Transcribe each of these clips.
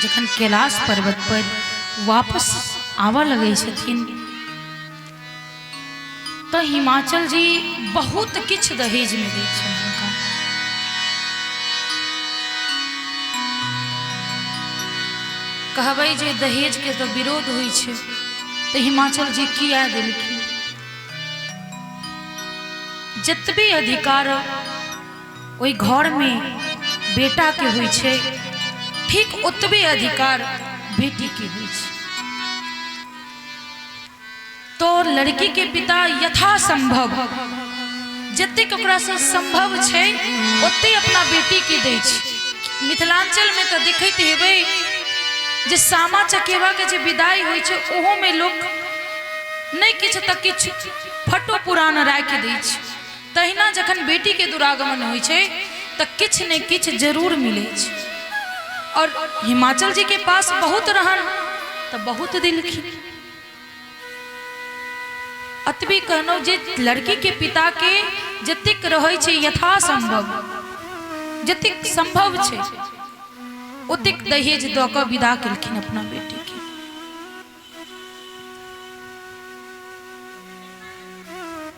जखन कैलाश पर्वत पर वापस आबऽ लगै छथिन तऽ हिमाचल जी बहुत किछु दहेजमे दै छनि हुनका। कहबै जे दहेजके तऽ विरोध होइ छै, तऽ हिमाचल जी किया देलखिन? जतबे अधिकार ओहि घरमे बेटाके होइ छै, ठीक ओतबे अधिकार बेटीके होइ छै। तो लड़की के पिता यथासंभव जतेक ओकरासँ सम्भव छै ओते अपना बेटीके दै छै। मिथिलाञ्चलमे तऽ देखैत हेबै जे सामा चकेवाके जे विदाई होइ छै ओहोमे लोक नहि किछु तऽ किछु फटो पुरान राखि दै छै। तहिना जखन बेटीके दुरागमन होइ छै तऽ किछु ने किछु जरूर मिलै छै। और हिमाचल जी के पास बहुत रहन तऽ बहुत देलखिन। अतबे कहलहुँ जे लड़कीके पिताके जतेक रहै छै यथासंभव, जतेक सम्भव छै ओतेक दहेज दऽ कऽ विदा केलखिन अपना बेटीके।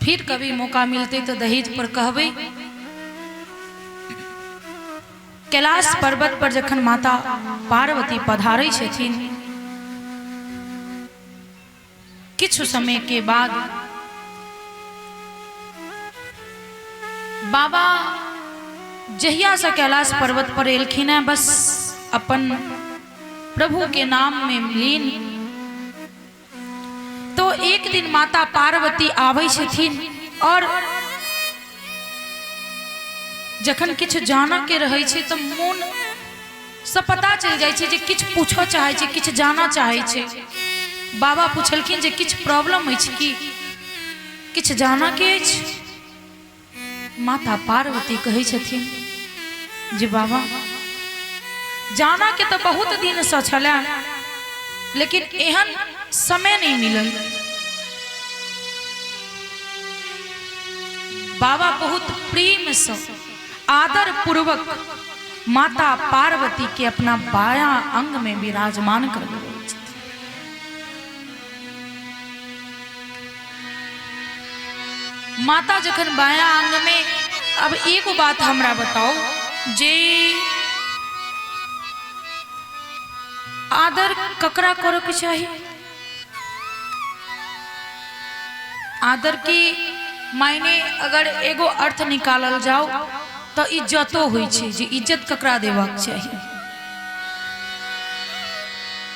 फिर कभी मौका मिलतै तऽ दहेज पर कहबै। कैलाश पर्वत पर जखन माता पार्वती पधारै छथिन, किछु समय के बाद बाबा जहिया से कैलाश पर्वत पर एलखिन हैं, बस अपन प्रभु के नाम में लीन। तो एक दिन माता पार्वती आबै छथिन और जखन किछु जानऽ के रहै छै तऽ मोन से पता चलि जाइ छै जे किछु पूछऽ चाहै छै, किछु जानऽ चाहै छै। बाबा पुछलखिन जे किछु प्रॉब्लम अछि की, किछु जानऽ के अछि? माता पार्वती कहै छथिन जे बाबा, जानऽ के तऽ बहुत दिनसँ छलए, लेकिन एहन समय नहि मिलल। बाबा बहुत प्रेमसँ आदर पूर्वक माता पार्वती के अपना बायां अंग में विराजमान कर छथिन। माता जखन बायां अंग में, अब एगो बात हमरा बताओ जे आदर ककरा करऽ के चाही? आदर के मायने अगर एगो अर्थ निकालल जाओ तऽ इज्जतो होइ छै, जे इज्जत ककरा देबाक चाही,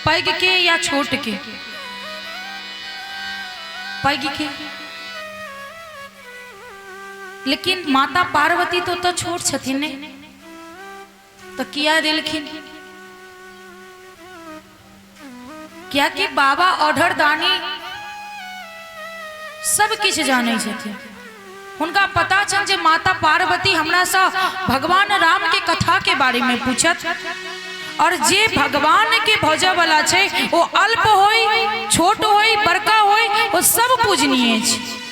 पैघ के या छोट के? पैघ के। लेकिन माता पार्वती तो तऽ छोट छथिन ने, तऽ किया देलखिन? कियाकि बाबा औढर दानी सब किछु जानै छथिन। हुनका पता छनि जे माता पार्वती हमरासँ भगवान राम के कथा के बारे में पूछत, और जे भगवान के भजऽ वाला छै ओ अल्प होई, छोट होई, बड़का होई, ओ सब पूजनीय छै।